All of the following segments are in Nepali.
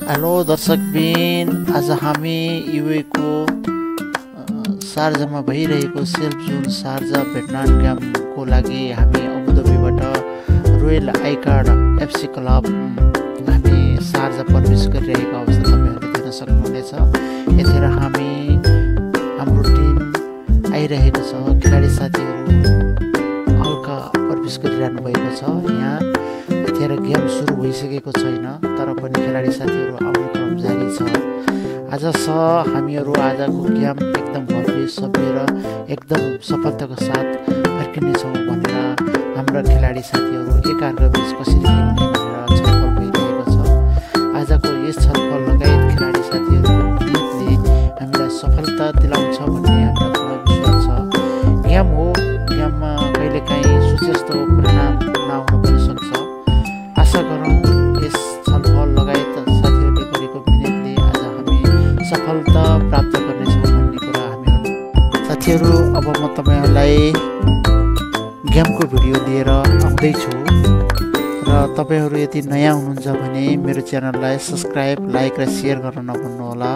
हेलो दर्शकबिन, आज हामी युए को शारजामा भइरहेको सेल्फ जोन शारजा भेटनाट गेमको लागि हामी अबुधाबीबाट रोयल आइकार्ड एफसी क्लब हामी शारजा प्रवेश गरिरहेको अवस्था तपाईहरुले देख्न सक्नुहुनेछ। यतिखेर हामी हाम्रो टिम आइरहेको छ। खेलाडी साथीहरु हल्का प्रवेश गरिरहनु भएको छ। यहाँ यतिखेर गेम सुरु भइसकेको छैन, तर पनि खेलाडी साथीहरु आउने क्रम जारी छ। आज हामीहरु आजको गेम एकदम भव्य सभ्य र एकदम सफलताको साथ फर्किनेछौँ भनेर हाम्रा खेलाडी साथीहरु एकाग्रबीच कसरी खेल्ने भनेर छलफल भइरहेको छ। आजको यस छलफल लगायत खेलाडी साथीहरुले हामीलाई सफलता दिलाउँछ भन्ने हामीलाई पूर्ण विश्वास छ। गेम हो, गेममा कहिलेकाहीँ सोचेजस्तो परिणाम नआउन पनि सक्छ। आशा गरौँ यस छलफल लगायत साथीहरुले गरेको मिहिनेतले आज हामी सफलता प्राप्त गर्नेछौँ भन्ने कुरा हामीहरु साथीहरु। अब म तपाईहरुलाई गेमको भिडियो लिएर आउँदै छु र तपाईहरु यदि नयाँ हुनुहुन्छ भने मेरो च्यानललाई सब्स्क्राइब, लाइक र शेयर गर्न नभुल्नु होला।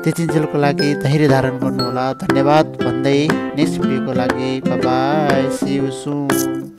त्यतिन्जेलको लागि धैर्य धारण गर्नु होला। धन्यवाद भन्दै नेक्स्ट भिडियोको लागि bye bye, see you soon.